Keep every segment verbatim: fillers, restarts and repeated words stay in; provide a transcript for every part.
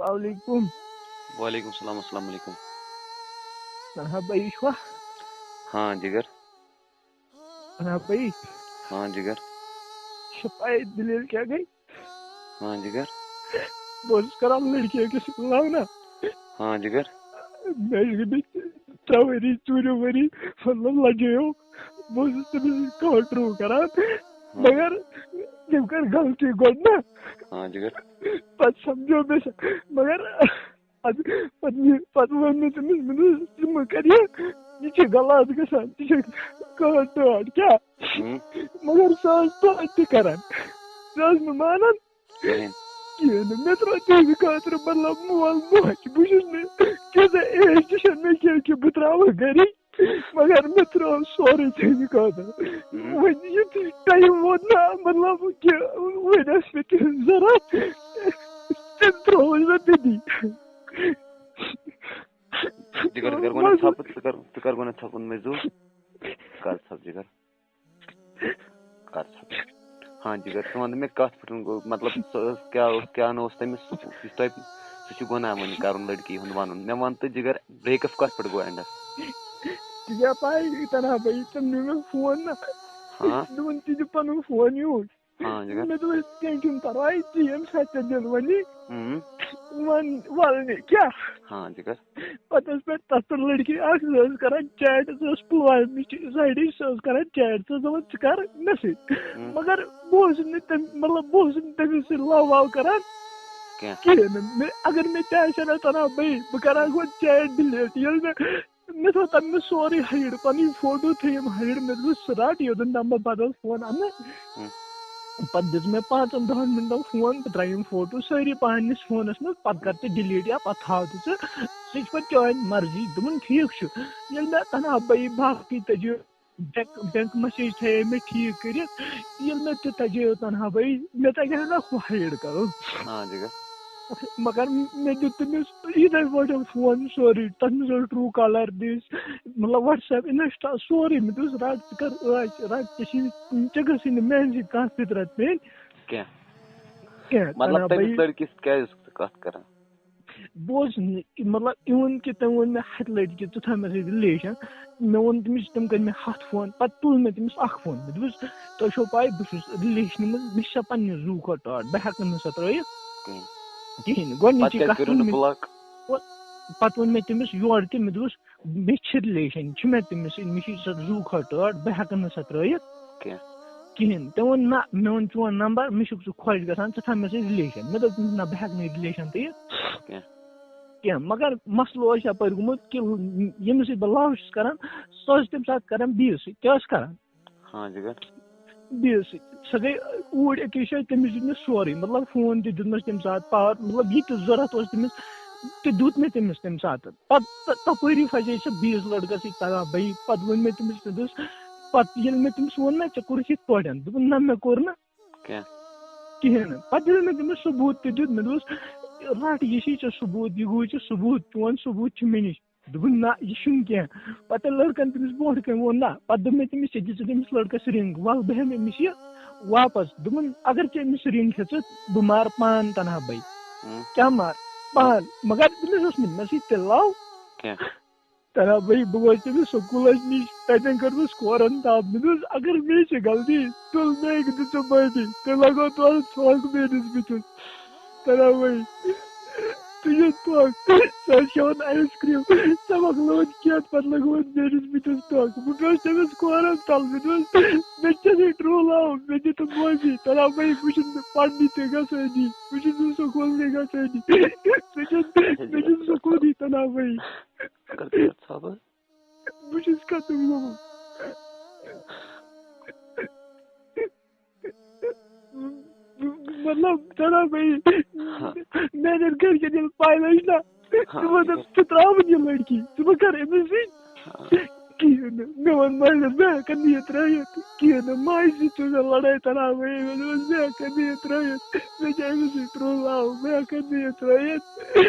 السلام علیکم۔ وعلیکم السلام، السلام علیکم۔ تنہا بھائی چھوا؟ ہاں جگر۔ تنہا بھائی۔ ہاں جگر۔ چھپائی دلیل کیا گئی؟ ہاں جگر۔ بہٕ اوسُس کران لڑکی أکِس سۭتۍ love نا۔ ہاں جگر۔ مےٚ ٲسۍ گٔمٕتۍ ترٛےٚ ؤری، ژوٗرِم ؤری، مطلب لجیو۔ بہٕ اوسُس تٔمِس سۭتۍ کٲنٛٹرو کران، مگر تٔمۍ کٔر غلطی گۄڈٕ نا۔ ہاں جگر۔ پتہٕ سمجھو مےٚ سۄ۔ مگر ادٕ پتہٕ یہِ، پتہٕ ووٚن مےٚ تٔمِس، مےٚ دوٚپُس، "ژٕ مہٕ کر یہِ، یہِ چھِ غلط گژھان، ژٕ چھَکھ کٲنٛٹرو کیٛاہ؟" ہم۔ مگر سۄ ٲس توتہِ تہِ کران، سۄ ٲس نہٕ مانان۔ کِہیٖنۍ۔ کِہیٖنۍ نہٕ۔ مےٚ ترٛوو تِہِنٛدِ خٲطرٕ، مطلب، مول موج۔ بہٕ چھُس نہٕ، تیٖژاہ ایج تہِ چھَنہٕ مےٚ کینٛہہ کہِ بہٕ ترٛاوٕ گَرِچ، مگر مےٚ ترٛوو سورُے تِہِنٛدِ خٲطرٕ۔ ہم۔ وۄنۍ یُتھُے ٹایم ووت نا، مطلب، کہِ وۄنۍ ٲس مےٚ تِہِنٛز ضوٚرَتھ، تٔمۍ ترٛووُس بہٕ تٔتی۔ جگر، ژٕ کر گۄڈٕنٮ۪تھ ژھۄپہٕ، ژٕ کر، ژٕ کر گۄڈٕنٮ۪تھ ژھۄپہٕ، مےٚ زیوٗ۔ ژٕ کر ژھۄپہٕ، جگر۔ کر ژھۄپہٕ۔ ہاں جگر، ژٕ وَن تہٕ مےٚ کَتھ پٮ۪ٹھ گوٚو، مطلب، سُہ ٲس کیٛاہ اوس، کیٛاہ نہٕ اوس تٔمِس، یُس تۄہہِ، سُہ چھُ گۄناہ وۄنۍ کَرُن لٔڑکی ہُنٛد وَنُن۔ مےٚ وَن تہٕ جگر، breakup کَتھ پٮ۪ٹھ گوٚو اینڈَس؟ ژےٚ چھےٚ پَے، تنہا بھائی، تٔمۍ نیوٗ مےٚ فون نا۔ ہاں۔ دوٚپُن، "ژٕ دِ پَنُن فون یوٗرۍ۔" ہاں جگر۔ مےٚ دوٚپ، "کینٛہہ چھُنہٕ پَرواے، ژٕ ییٚمہِ ساتہٕ ژےٚ دِل وَنی۔" ہم۔ وَن، وَلہٕ مےٚ کیٛاہ؟ ہاں جگر۔ پَتہٕ ٲس مےٚ تَتھ پٮ۪ٹھ لٔڑکی اَکھ، سۄ ٲس کَران chat، سۄ ٲس پُلوامِچ سایڈٕچ، سۄ ٲس کَران chat، سۄ ٲس دَپان، "ژٕ کَر مےٚ سۭتۍ۔" ہم۔ مگر بہٕ اوسُس نہٕ تٔمۍ، مطلب، بہٕ اوسُس نہٕ تٔمِس سۭتۍ love وو کَران کینٛہہ۔ کِہیٖنۍ نہٕ۔ مےٚ، اگر مےٚ تہِ آسہِ ہا نا تَنہا بھائی، بہٕ کَرٕ ہا گۄڈٕ chat delete۔ ییٚلہِ مےٚ، مےٚ تھوٚو تَمہِ منٛز سورُے hide، پَنٕنۍ فوٹو تھٲیِم hide۔ مےٚ دوٚپُس، "ژٕ رَٹ، یوٚتَن تام بہٕ بدل فون اَنہٕ۔" ہم۔ پَتہٕ دِژ مےٚ پانٛژَن دَہَن مِنٹَن فون، بہٕ ترٛایِم فوٹو سٲری پنٛنِس فونَس منٛز، پَتہٕ کَر ژٕ delete یا پَتہٕ تھاو تہٕ ژٕ، سُہ چھِ پَتہٕ چٲنۍ مرضی۔ دوٚپُن، "ٹھیٖک چھُ۔" ییٚلہِ مےٚ تَنہا بھائی باقٕے تَجہِ بیک، بیک message تھایے مےٚ ٹھیٖک کٔرِتھ، ییٚلہِ مےٚ تہِ تَجے تَنہا بھائی، مےٚ تَگہِ ہا نا ہُہ hide کَرُن۔ ہاں جگر۔ مگر مےٚ دیُت تٔمِس یِتھَے پٲٹھۍ فون سورُے، تَتھ منٛز اوس Truecaller، بیٚیہِ مطلب WhatsApp، Insta، سورُے۔ مےٚ دوٚپُس، "رَٹ، ژٕ کَر عٲش، رَٹ، ژےٚ چھِی، ژےٚ گٔژھی نہٕ میٛانہِ سۭتۍ کانٛہہ فِطرت پیٚنۍ کینٛہہ۔ کینٛہہ۔" مطلب، تَنہا تٔمِس بھائی۔ لٔڑکی سۭتۍ کیٛازِ ٲسٕکھ ژٕ کَتھ کَران؟ بہٕ اوسُس نہٕ، مطلب، یہِ ووٚن کہِ تٔمۍ ووٚن مےٚ، "ہَتہِ لَٹہِ کہِ ژٕ تھاو مےٚ سۭتۍ relation۔" مےٚ ووٚن تٔمِس، تٔمۍ کٔرۍ مےٚ ہَتھ فون، پَتہٕ تُل مےٚ تٔمِس اَکھ فون۔ مےٚ دوٚپُس، "تۄہہِ چھو پَے، بہٕ چھُس relationہِ منٛز، مےٚ چھِ سۄ پنٛنہِ زُو کھۄتہٕ ٹاٹھ، بہٕ ہٮ۪کہٕ نہٕ سۄ ترٛٲیِتھ کِہیٖنۍ۔ کِہیٖنۍ۔" پَتہٕ گۄڈٕنِچی کیٛازِ کَتھ کٔرِو ووٚن نہٕ مےٚ، block؟ پَتہٕ ووٚن مےٚ تٔمِس یورٕ تہِ، مےٚ دوٚپُس، "مےٚ چھِ relation، چھِ مےٚ تٔمِس سۭتۍ، مےٚ چھِ سۄ زُو کھۄتہٕ ٹٲٹھ، بہٕ ہٮ۪کہٕ نہٕ سۄ ترٛٲیِتھ کینٛہہ۔ کِہیٖنۍ۔" تٔمۍ ووٚن، "نہ، مےٚ اوٚن چون number، مےٚ چھُکھ ژٕ خۄش گژھان، ژٕ تھاو مےٚ سۭتۍ relation۔" مےٚ دوٚپ تٔمِس، "نہ، بہٕ ہٮ۪کہٕ نہٕ یہِ relation ترٛٲیِتھ کینٛہہ۔ کینٛہہ۔" مگر مسلہٕ اوس یَپٲرۍ گوٚمُت کہِ ییٚمِس سۭتۍ بہٕ love چھُس کران، سۄ ٲس تَمہِ ساتہٕ کران بیٚیِس سۭتۍ۔ کیٛاہ ٲس کران؟ ہاں جگر۔ بیٚیِس سۭتۍ۔ سۄ گٔے اوٗرۍ أکِس جایہِ، تٔمِس دیُت مےٚ سورُے، مطلب، فون تہِ دیُتمَس تَمہِ ساتہٕ، power، مطلب، یہِ تہِ ضوٚرَتھ اوس تٔمِس، تہِ دیُت مےٚ تٔمِس تَمہِ ساتہٕ۔ پَتہٕ تَپٲری پھَسے سۄ بیٚیِس لٔڑکَس سۭتۍ تَگان بَیہِ۔ پَتہٕ ووٚن مےٚ تٔمِس، مےٚ دوٚپُس، پَتہٕ ییٚلہِ مےٚ تٔمِس ووٚن نہ، "ژےٚ کوٚرُتھ یِتھ پٲٹھۍ؟" دوٚپُن، "نہ، مےٚ کوٚر نہٕ کینٛہہ۔ کِہیٖنۍ نہٕ۔" پَتہٕ ییٚلہِ مےٚ تٔمِس ثبوٗت تہِ دیُت، مےٚ دوٚپُس، "رَٹ، یہِ چھُے ژےٚ ثبوٗت، یہِ گوٚوُے ژےٚ ثبوٗت، چون ثبوٗت چھُ مےٚ نِش۔" دوٚپُن، "نہ، یہِ چھُنہٕ کینٛہہ۔" پَتہٕ ییٚلہِ لٔڑکَن تٔمِس برونٛٹھ کَنہِ ووٚن، "نہ"، پَتہٕ دوٚپ مےٚ تٔمِس، "ژےٚ دِژٕتھ أمِس لٔڑکَس رِنٛگ، وَل بہٕ ہٮ۪مہٕ أمِس یہِ واپَس۔" دوٚپُن، "اگر ژےٚ أمِس رِنٛگ ہیٚژٕتھ، بہٕ مارٕ پان تَنہا بَے۔" ہُم۔ کیٛاہ مارٕ؟ پان۔ مگر تٔمِس اوس نہٕ مےٚ سۭتۍ تہِ love۔ کینٛہہ۔ تَنہا بَے، بہٕ گوس تٔمِس سکوٗلَس نِش، تَتٮ۪ن کٔرمٕژ کھورَن تاپھ۔ مےٚ دوٚپُس، "اگر مے چھِ غلطی، تُل مے، دِ ژٕ معٲفی، ژےٚ لَگٲو تورٕ ژھۄکھ میٛٲنِس بٕتھِس۔" تَنہا بَے، ژٕ یہِ ژھۄکھ، ژٕ ٲس کھٮ۪وان ice cream، ژےٚ مۄکلٲوٕتھ کھٮ۪تھ، پَتہٕ لَگٲوٕتھ میٛٲنِس بٕتھِس ژھۄکھ۔ بہٕ پیوٚس تٔمِس کھورَن تَل، مےٚ دوٚپُس، "مےٚ چھَنہٕ یہِ true love، مےٚ دِ تہٕ معٲفی۔" تَنہا بَے، بہٕ چھُس نہٕ پَرنہِ تہِ گژھٲنی، بہٕ چھُس نہٕ سکوٗل تہِ گژھٲنی، مےٚ چھُنہٕ، مےٚ چھُنہٕ سکوٗنٕے، تَنہا بَے۔ کر کر ژھۄپہٕ۔ بہٕ چھُس ختم گوٚمُت۔ مطلب، تَنہا بَے، ہاں۔ میٛانٮ۪ن گَرِکٮ۪ن ییٚلہِ پَے لٔج نا، ہاں، تِمو ٹھیٖک دوٚپ، "ژٕ ترٛاو وۄنۍ یہِ لٔڑکی، ژٕ مہٕ کَر أمِس سۭتۍ ہاں۔ کِہیٖنۍ نہٕ۔" مےٚ ووٚن ماجہِ، "بہٕ ہٮ۪کَن نہٕ یہِ ترٛٲوِتھ کِہیٖنۍ نہٕ، ماجہِ سۭتۍ چھُ مےٚ لَڑٲے تَنہا بَے۔" مےٚ دوٚپمَس، "بہٕ ہٮ۪کَن نہٕ یہِ ترٛٲوِتھ، مےٚ چھِ أمِس سۭتۍ true love، بہٕ ہٮ۪کَن نہٕ یہِ ترٛٲوِتھ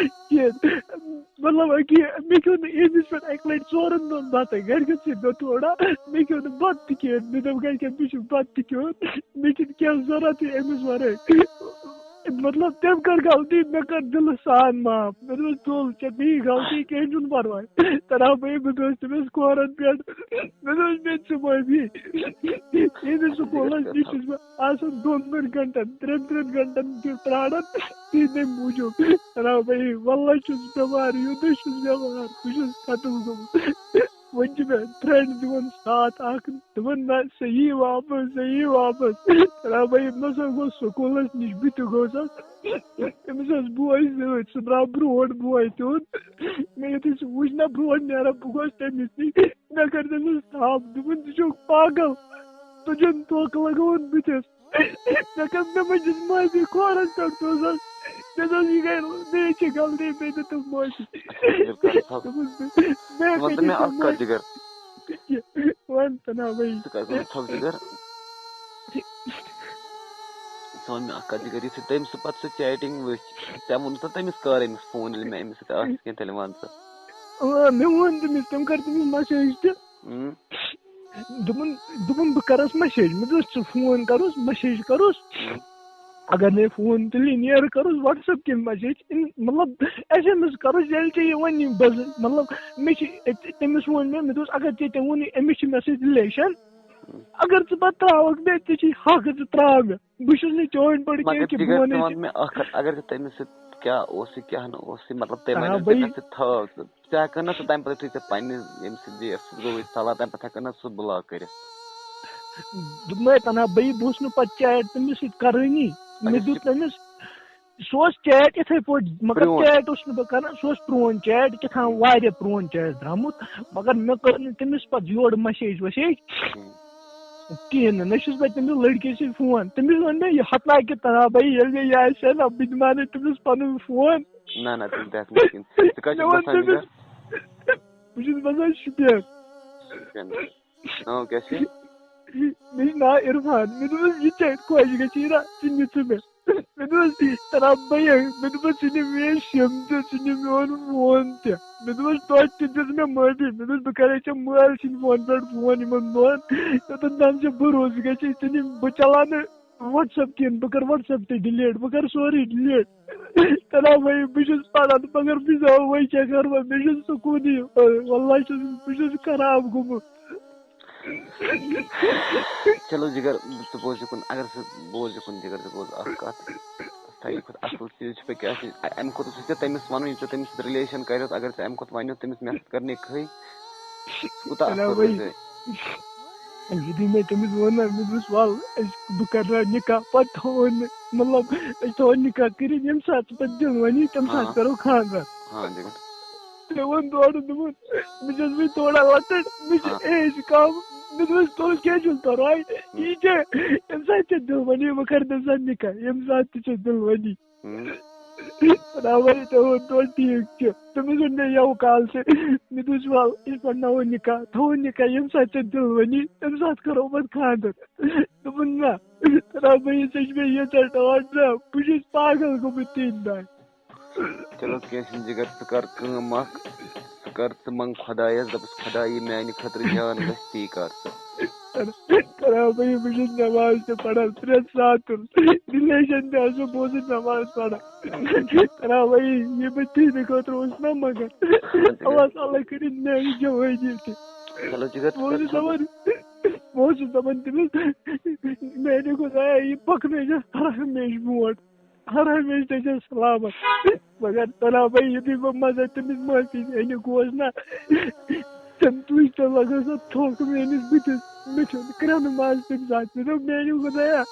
کِہیٖنۍ۔" مطلب، أکہِ، مےٚ کھیوٚو نہٕ عیٖدَس پٮ۪ٹھ اَکہِ لَٹہِ ژورَن دۄہَن بَتَے۔ گَرِکٮ۪ن سۭتۍ گوٚو تھوڑا، مےٚ کھیوٚو نہٕ بَتہٕ تہِ کِہیٖنۍ۔ مےٚ دوٚپ گَرِکٮ۪ن، "مےٚ چھُ بَتہٕ تہِ کھیوٚن، مےٚ چھُنہٕ کینٛہہ ضوٚرَتھٕے أمِس وَرٲے۔" مطلب، تٔمۍ کٔر غلطی، مےٚ کٔر دِلہٕ سان معاف۔ مےٚ دوٚپُس، "تُل، ژےٚ گٔیی غلطی، کینٛہہ چھُنہٕ پرواے۔" تنہا بھائی، بہٕ گوس تٔمِس کھورن پٮ۪ٹھ، مےٚ دوٚپُس، "مےٚ تہِ چھِ معٲفی۔" ییٚمِس سکوٗلس نِش چھُس بہٕ آسان دۄن دۄن گھنٹن، ترٛٮ۪ن ترٛٮ۪ن گھنٹن تہِ پراران تِہنٛدے موٗجوٗب۔ تنہا بھائی، واللہ چھُس بٮ۪مار، یوٗتاہ چھُس بٮ۪مار، بہٕ چھُس ختم گوٚمُت۔ وۄنۍ چھِ مےٚ فرینڈ دِوان ساتھ اکھ، دوٚپُن، "نہ، ژٕ یی واپس، ژٕ یی واپس۔" ربا ییٚمہِ دۄہ سا گوٚو سکوٗلس نِش، بہٕ تہِ گوٚوسس۔ أمِس اوس بوے سۭتۍ، سُہ درٛاو برونٛٹھ بوے تہِ اوٚن۔ مےٚ یُتھُے سُہ وُچھ نا برونٛٹھ نیران، بہٕ گوٚوس تٔمِس نِش۔ مےٚ کٔر تٔمِس تھپھ، دوٚپُن، "ژٕ چھُکھ پاگل، ژٕ چھُنہٕ دھوکہٕ لگاوُن بٕتھِس۔" مےٚ کٔر، مےٚ مٔنٛجِس معٲفی کھورس پٮ۪ٹھ دوٚپسس، مےٚ دوٚپ، "یہِ گٔے مےٚ چھِ غلطی، مےٚ دِتُکھ معٲفی۔" دوٚپُن، "مےٚ، مےٚ ژٕ وَن تہٕ کٔرِو مےٚ تُہۍ اَکھ کَتھ، معٲفی۔" جِگر۔ وَن تہٕ نا بھائی۔ ژٕ کَتہِ وَنَکھ ژھۄپہٕ، جِگر؟ ژٕ وَن مےٚ اَکھ کَتھ، جِگر، یُتھُے تٔمۍ سُہ پَتہٕ سُہ chatting وٕچھ، ژےٚ ووٚنُتھ نہ تٔمِس کَر أمِس فون، ییٚلہِ مےٚ أمِس سۭتۍ آسہِ کینٛہہ، تیٚلہِ وَن ژٕ۔ اۭں، مےٚ ووٚن تٔمِس، تٔمۍ کٔر تٔمِس message تہِ۔ اۭں۔ دوٚپُن، دوٚپُن، "بہٕ کَرَس message۔" مےٚ دوٚپُس، "ژٕ فون کَروس، message کَروس۔ اۭں۔ اگر نے فون تُلی، نیر کَروس WhatsApp کِنۍ message۔ اِن-، مطلب، ایس ایم ایس کَروس، ییٚلہِ ژےٚ یہِ وَنی بہٕ زٕ۔" مطلب، مےٚ چھِ، تٔمِس ووٚن مےٚ، مےٚ دوٚپُس، "اگر ژےٚ تہِ ووٚنُے، أمِس چھِ مےٚ سۭتۍ relation۔ اگر ژٕ پَتہٕ ترٛاوَکھ مےٚ، ژےٚ چھِ حق، ژٕ ترٛاو مےٚ۔ بہٕ چھُس نہٕ چٲنۍ پٲٹھۍ مگر کینٛہہ کہِ بہٕ جِگر، وَنے ژٕ وَن ژےٚ۔" مےٚ اَکھ کَتھ، اگر ژےٚ تٔمِس سۭتۍ کیٛاہ اوس، یہِ کیٛاہ نہٕ اوس، یہِ مطلب، تٔمۍ آ، وَنیو بھائی۔ تٔمِس سۭتۍ تھٲو ژٕ۔ ژٕ ہٮ۪کہٕ نہ سُہ تَمہِ پَتہٕ یُتھُے ژےٚ پنٛنہِ ییٚمہِ سۭتۍ یہِ سُہ گوٚوُے صلاح، تَمہِ پَتہٕ ہٮ۪کہٕ نہ سُہ block کٔرِتھ۔ دوٚپمَے تَنہا بھائی، بہٕ اوسُس نہٕ پَتہٕ chat تٔمِس سۭتۍ کَرٲنی۔ مےٚ اچھا، دیُت سُہ تٔمِس، سُہ اوس chat یِتھَے پٲٹھۍ، مگر پرٛون۔ Chat اوس نہٕ بہٕ کَران، سُہ اوس پرٛون chat، کیٛاہ تھام واریاہ پرٛون chat درٛامُت۔ مگر مےٚ کٔر نہٕ تٔمِس پَتہٕ یورٕ message ویسیج۔ کِہیٖنۍ نہٕ، نہ چھُس بہٕ تٔمِس لٔڑکہِ سۭتۍ فون۔ تٔمِس ووٚن مےٚ یہِ ہَتہٕ ناکہِ تنہا بھائی، ییٚلہِ مےٚ یہِ آسہِ ہا نا، بہٕ دِمہٕ ہا نہٕ تٔمِس پَنُن فون۔ نہ، نہ، تٔمِس دِکھ نہٕ کِہیٖنۍ۔ ژٕ کَتہِ چھُکھ مےٚ ووٚن بَسان، تٔمِس، جِگر؟ بہٕ چھُس بَسان شُپین۔ شُپین۔ ناو کیٛاہ چھُ؟ مےٚ چھُ ناو عرفان۔ مےٚ دوٚپمَس، "یہِ ژےٚ خۄش گژھی نا، ژٕ نہِ ژٕ مےٚ۔" مےٚ دوٚپمَس، "ترٛاو بہٕ یہِ۔" مےٚ دوٚپمَس، "ژٕ نہِ میٛٲنۍ سِم تہِ، ژٕ نہِ میون فون تہِ۔" مےٚ دوٚپمَس، "توتہِ تہِ دِژ مےٚ معٲفی۔" مےٚ دوٚپمَس، "بہٕ کَرے ژےٚ مٲلۍ سٕنٛدِ فون پٮ۪ٹھ فون یِمَن دۄن، یوٚتَن تام ژےٚ بروسہٕ گژھِ، ژٕ نِم، بہٕ چلاو نہٕ WhatsApp کِہیٖنۍ، بہٕ کَرٕ WhatsApp تہِ delete، بہٕ کَرٕ سورُے delete۔" تَلہ وۄنۍ بہٕ چھُس پَران، مگر بہٕ چھُس دَپان، وۄنۍ کیٛاہ کَرٕ وۄنۍ؟ مےٚ چھُنہٕ سکوٗنٕے۔ وَللہ چھُس بہٕ چھُس خراب گوٚمُت۔ چلو جِگر، ژٕ بوز یِکُن، اگر ژٕ بوز یِکُن جِگر، ژٕ بوز اَکھ کَتھ۔ ساروی کھۄتہٕ اَصٕل چیٖز چھُ پَتہٕ کیٛاہ چھُ، اَ-، اَمہِ کھۄتہٕ چھُ ژےٚ تٔمِس وَنُن، یُس ژےٚ تٔمِس سۭتۍ relation کَریُتھ، اگر ژٕ اَمہِ کھۄتہٕ وَنیو تٔمِس، مےٚ سۭتۍ کَر نِکہٕے، سُہ کوٗتاہ اَصٕل روزِ۔ یُتھُے مےٚ تٔمِس ووٚن نا، مےٚ دوٚپُس، "وَل، أسۍ، بہٕ کَرٕ نہ نِکاح، پَتہٕ تھاوو نہٕ، مطلب، أسۍ تھاوو نِکاح کٔرِتھ، ییٚمہِ ساتہٕ ژٕ پَتہٕ دِل وَنی، تَمہِ ساتہٕ ہاں۔ کَرو خانٛدر۔" ہاں، جِگر۔ مےٚ ووٚن تورٕ، دوٚپُن، "بہٕ چھَس وۄنۍ تھوڑا لۄکٕٹ، مےٚ چھِ ہاں۔ Age کَم۔" مےٚ دوٚپُس، "تُل، کینٛہہ چھُنہٕ پَرواے، یہِ چھِ، ییٚمہِ ساتہٕ ژےٚ دِل وَنی، بہٕ کَرٕ تَمہِ ساتہٕ نِکاح، ییٚمہِ ساتہٕ تہِ ژےٚ دِل وَنی۔" ہُم۔ راوَے تہِ ووٚن تورٕ، "ٹھیٖک چھُ۔" تٔمِس ووٚن مےٚ یَوٕ کال سُہ، مےٚ دوٚپُس، "وَل، أسۍ پَرناوو نِکاح، تھاوو نِکاح، ییٚمہِ ساتہٕ ژےٚ دِل وَنی، تَمہِ ساتہٕ کَرو پَتہٕ خانٛدر۔" دوٚپُن، "نہ۔" راوَے، ژےٚ چھِ مےٚ ییٖژاہ ٹاٹھ، نہ، بہٕ چھُس پاگل گوٚمُت تَمہِ دۄہ۔ چلو، کینٛہہ چھُنہٕ جِگر، ژٕ کَر کٲم اَکھ، ژٕ کَر، ژٕ منٛگ خۄدایَس، دَپُس، "خۄدایا، یہِ میٛانہِ خٲطرٕ جان گژھِ، تی کَر ژٕ۔" کران بھائی، بہٕ چھُس نٮ۪ماز تہِ پَران پرٛٮ۪تھ ساتہٕ۔ Relation تہِ آسہٕ بہٕ اوسُس نٮ۪ماز پَران۔ کران بھائی، یہِ بہٕ تِہِنٛدِ خٲطرٕ اوسُس نا منٛگان۔ اللہ تعالیٰ کٔرِنۍ میٛانہِ جوٲنی تہِ۔ چلو جِگر، ژٕ بہٕ کَر اوسُس دَپان، بہٕ اوسُس دَپان تٔمِس، "میٛانہِ خۄدایا، یہِ پَکنٲیزِ ہر ہمیشہٕ برونٛٹھ۔" ہر ہمیشہٕ تھٲیزٮ۪س سلامت۔ مگر تنہا بھائی، یُتھُے بہٕ منٛزٕ تٔمِس معٲفی ہیٚنہِ گوس نا، تٔمۍ تُج تہٕ لگٲو سۄ تھوٚکھ میٛٲنِس بٕتھِس۔ مےٚ چھُنہٕ کرٛٮ۪نہٕ منٛز تَمہِ ساتہٕ۔ مےٚ دوٚپ، "میٛانہِ خۄدایا،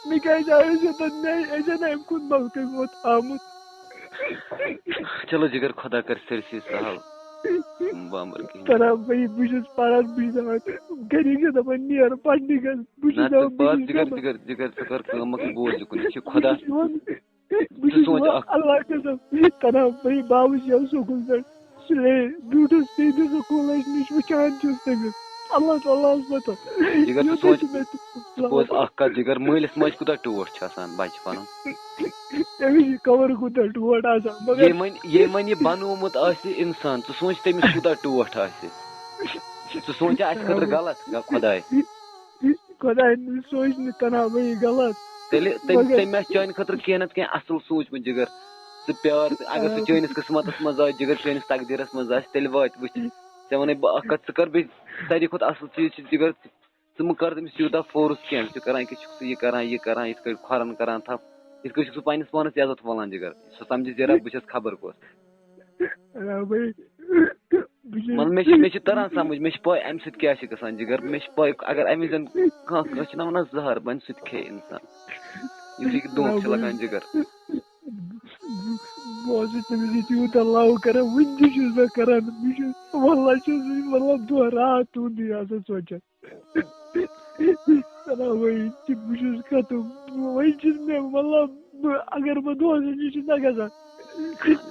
مےٚ کیٛازِ آیوس یوٚتَن؟ مےٚ ٲسۍ نا اَمہِ کھۄتہٕ مۄلقٕے ووت آمُت۔" چلو جِگر، خۄدا کَرِ سٲرسٕے سہل۔ بامبر کِہیٖنۍ۔ تنہا بھائی، بہٕ چھُس پَران، بہٕ چھُس دَپان، گَرِکۍ چھِ دَپان، "نیر، پَرنہِ گژھ۔" بہٕ چھُس نہ، ژٕ دَپان، بہٕ پَر، چھُس جِگر، دَپان، جِگر، جِگر، ژٕ کَر کٲم اَکھ، بوز یہِ کُن، یہِ چھِ خۄدا۔ بہٕ چھُس وَنان، بہٕ ژٕ چھُس سونٛچ وَنان، اَکھ۔ اللہ قسم، تنہا بھائی، بہٕ آوُس یَوٕ سکوٗل پٮ۪ٹھ، سُلے بیوٗٹھُس تِہِنٛدِس سکوٗلَس نِش، وٕچھان چھُس تٔمِس۔ اللہ تعالیٰ ہَس پَتہ۔ جِگر، ژٕ یوٗتاہ سونٛچ، چھُ مےٚ ژٕ بوز اَکھ کَتھ، جِگر، مٲلِس ماجہِ کوٗتاہ ٹوٹھ چھُ آسان بَچہٕ پَنُن۔ تٔمِس چھِ خبر کوٗتاہ ٹوٹھ آسان، مگر ییٚمۍ وۄنۍ، ییٚمۍ وۄنۍ یہِ بَنومُت آسہِ اِنسان، ژٕ سونٛچ تٔمِس کوٗتاہ ٹوٹھ آسہِ۔ ژٕ سونٛچا اَسہِ خٲطرٕ غلط، خۄداے؟ خۄداے سونٛچ نہٕ تنہا وۄنۍ غلط۔ تیٚلہِ تٔمۍ مگر تٔمۍ آسہِ چانہِ خٲطرٕ کینٛہہ نتہٕ کینٛہہ اصل سوٗنچمُت جگر۔ ژٕ پیار تہٕ اگر سُہ آ۔ چٲنِس قٕسمتس منٛز آسہِ جگر، چٲنِس تقدیٖرس منٛہٕ آسہِ، تیٚلہِ واتہِ وٕچھ۔ ژےٚ ونے بہٕ اکھ کتھ، ژٕ کر بیٚیہِ ساروی کھۄتہٕ اصل چیٖز چھُ جگر، ژٕ مہٕ کر تٔمِس یوٗتاہ فورس کینٛہہ، ژٕ کران کہِ چھُکھ ژٕ یہِ کران، یہِ کران، یِتھ کٲٹھۍ کھۄرن کران تھپھ، یِتھ کٲٹھۍ چھُکھ ژٕ پننِس پانس عزت والان جگر۔ سُہ سمجھِ زیرا بہٕ چھَس خبر کۄس۔ آ، بھائی۔ بہٕ چھُس مطلب مےٚ چھِ مےٚ چھِ تران سمجھ، مےٚ چھِ پاے امہِ سۭتۍ کیٛاہ چھِ گژھان جگر، مےٚ چھِ پاے اگر امہِ وِزٮ۪ن کانٛہہ کٲنٛسہِ چھِ نہ ونان زہر بنہِ سُہ تہِ کھیٚیہِ انسان، یُتھُے کہِ دھونٛکھ چھِ لگان جگر۔ بہٕ اوسُس تٔمِس سۭتۍ یوٗتاہ love کران، وٕنہِ تہِ چھُس بہٕ کران، بہٕ چھُس واللہ چھُس بہٕ مطلب دۄہ راتھ تُہُنٛدُے آسان سونٛچان۔ سلام وۄنۍ چھِ بہٕ چھُس ختم، وۄنۍ چھُس مےٚ مطلب بہٕ اگر بہٕ دۄہس نِش چھُس نہ گژھان،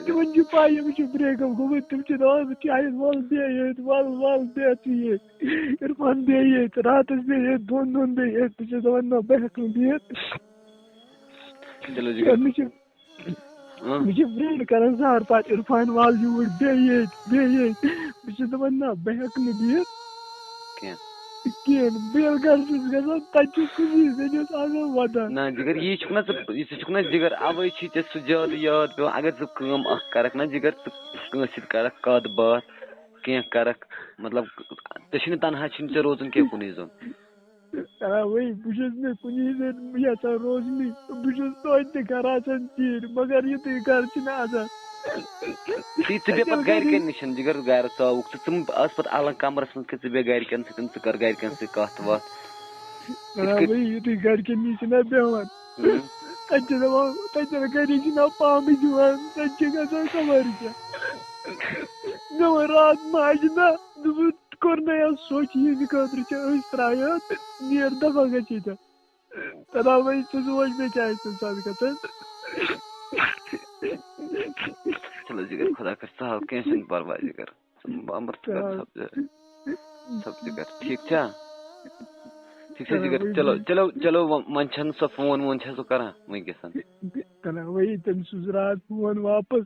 تِمن چھِ پاے أمِس چھُ break up گوٚمُت، تِم چھِ دپان ژٕ کیٛاہ ییٚتہِ، وَل وَل وَل بیٚہہ ژٕ ییٚتہِ، عرفان بیٚہہ ییٚتہِ، راتس بیٚہہ ییٚتہِ، دۄن دۄہن بیٚہہ ییٚتہِ، بہٕ چھُس دپان نہ بہٕ ہٮ۪کہٕ نہٕ بِہِتھ۔ چلو جگر۔ مےٚ چھِ اۭں۔ مےٚ چھِ friend کران زہر پتہٕ عرفان وال یوٗرۍ، بیٚہہ ییٚتہِ، بیٚہہ ییٚتہِ۔ بہٕ چھُس دَپان، نہ، بہٕ ہٮ۪کہٕ نہٕ بِہِتھ۔ کینٛہہ۔ کِہیٖنۍ۔ بہٕ ییٚلہِ گرٕ چھُس گژھان، تَتہِ چھُس کُنی زٔنِس آسان وَدان۔ نہ، جِگر، یی چھُکھ نہ ژٕ، یہِ ژٕ چھُکھ نہ جِگر، اَوَے چھُے ژےٚ سُہ زیادٕ یاد پٮ۪وان۔ اگر ژٕ کٲم اَکھ کَرَکھ نہ، جِگر، ژٕ کٲنٛسہِ سۭتۍ کَرَکھ کَتھ باتھ، کینٛہہ کَرَکھ، مطلب، ژےٚ چھُے نہٕ تنہا چھُے نہٕ ژےٚ روزُن کینٛہہ کُنُے زوٚن۔ آ، وۄنۍ بہٕ چھُس نہٕ کُنی زٔنۍ یَژھان روزنٕے، بہٕ چھُس توتہِ تہِ گَرٕ آسان ژیٖرۍ، مگر یُتھُے گَرٕ چھُنہٕ آسان۔ تی ژٕ بیٚہہ پَتہٕ گَرِکٮ۪ن نِش، جِگر، گَرٕ ژاوُکھ ژٕ، ژٕ مہٕ آس پَتہٕ الگ کَمرَس منٛز کینٛہہ، ژٕ بیٚہہ گَرِکٮ۪ن سۭتۍ، ژٕ کَر گَرِکٮ۪ن سۭتۍ کَتھ وَتھ۔ آ، یِتھ کٔنۍ وۄنۍ یُتھُے گَرِکٮ۪ن نِش چھِنہ بیٚہوان، ہُم۔ تَتہِ چھِ دَپان، تَتہِ چھِنہ گَرِکۍ چھِنہ پامٕے دِوان، تَتہِ چھِ گژھان خبر کیٛاہ۔ مےٚ ووٚن راتھ ماجہِ نہ، دوٚپُن، کوٚر نہ یَتھ سونٛچ، یِہِنٛدِ خٲطرٕ چھِ أسۍ ترٛایان، نیر دفعہ گژھِ ییٚتٮ۪تھ۔ تَنہٕ وۄنۍ ژٕ سونٛچ مےٚ کیٛاہ آسہِ تَمہِ ساتہٕ گژھان۔ چلو جِگر، خۄدا کَرِ سہل، کینٛہہ چھُنہٕ پَرواے جِگر۔ ژٕ مہٕ بامبر، ژٕ کَر آ۔ سَبزِ، سَبزِ کَر، ٹھیٖک چھا؟ ٹھیٖک چھا آ، جِگر؟ وۄنۍ چلو، وۄنۍ چلو، چلو، وۄنۍ، وۄنۍ چھَنہٕ سۄ فون وون چھَس بہٕ کَران وٕنکیٚس۔ تَنہٕ وۄنۍ تٔمۍ سوٗز راتھ فون واپَس۔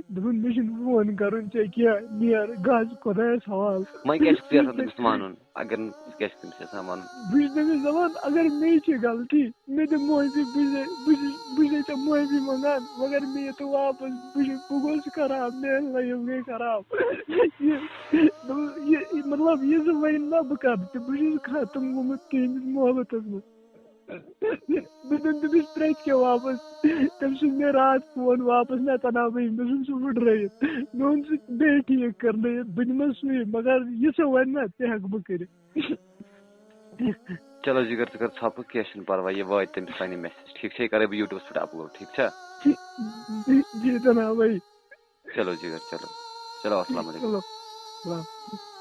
دوٚپُن، مےٚ چھُنہٕ فون کَرُن ژےٚ کینٛہہ، نیر، گژھ خۄدایَس حوالہٕ۔ وۄنۍ کیٛاہ چھُکھ ژٕ یَژھان تٔمِس وَنُن؟ اگر نہٕ، ژٕ کیٛاہ چھُکھ تٔمِس یَژھان وَنُن؟ بہٕ چھُس تٔمِس دَپان، اگر مے چھِ غلطی، مےٚ دِ معٲفی، بہٕ چھُسے، بہٕ چھُس، بہٕ چھُسے ژےٚ معٲفی منٛگان، مگر مےٚ یہِ تہٕ واپَس، بہٕ چھُس، بہٕ گوس خراب، میٛٲنۍ life گٔے خراب۔ یہِ، یہِ، مطلب، یہِ زٕ ؤنۍ نہ بہٕ کَرٕ تہِ، بہٕ چھُس ختم گوٚمُت تِہِنٛدِس محبتَس منٛز۔ بہٕ دِمہٕ تٔمِس پرٛٮ۪تھ کینٛہہ واپس۔ تٔمۍ سُنٛد مےٚ راتھ فون واپس، نہ تناو بہٕ، مےٚ ژھُن سُہ وٕڈرٲیِتھ۔ مےٚ ووٚن سُہ بیٚیہِ ٹھیٖک کرنٲیِتھ، بہٕ دِمس سُے، مگر یہِ ژٕ وَن نہ، تہِ ہٮ۪کہٕ بہٕ کٔرِتھ۔ چلو جِگر، ژٕ کر ژھۄپہٕ، کینٛہہ چھُنہٕ پرواے، یہِ واتہِ تٔمِس پنٕنۍ message، ٹھیٖک چھا؟ یہِ کرے بہٕ YouTubeس پٮ۪ٹھ upload، ٹھیٖک چھا؟ جی، جی جناب بھائی۔ چلو جِگر، چلو۔ چلو، السلام علیکم۔ چلو، السلام۔